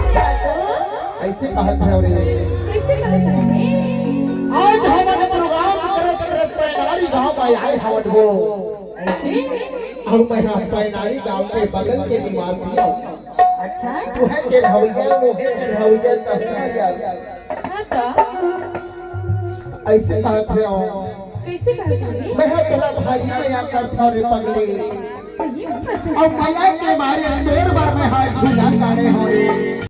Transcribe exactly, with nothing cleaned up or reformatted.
अइसे कहत हव रे। कइसे कहत हव रे? आज हमन प्रोग्राम करत करत पैनारी गांव में आए हवन हो। अइसे? अउ मैं ह पैनारी गांव के बगल के निवासी हूँ। अच्छा। तुहे के हवैया, मोहे के हवैया, तहैया। हाँ तो। अइसे कहत हव। कइसे कहत हव रे? मैं ह तोला भारी मया करत हव रे पगली। सही में कहत हव। अउ मया के मारे अंधेर बार में हाथ झूला तारे हो रे।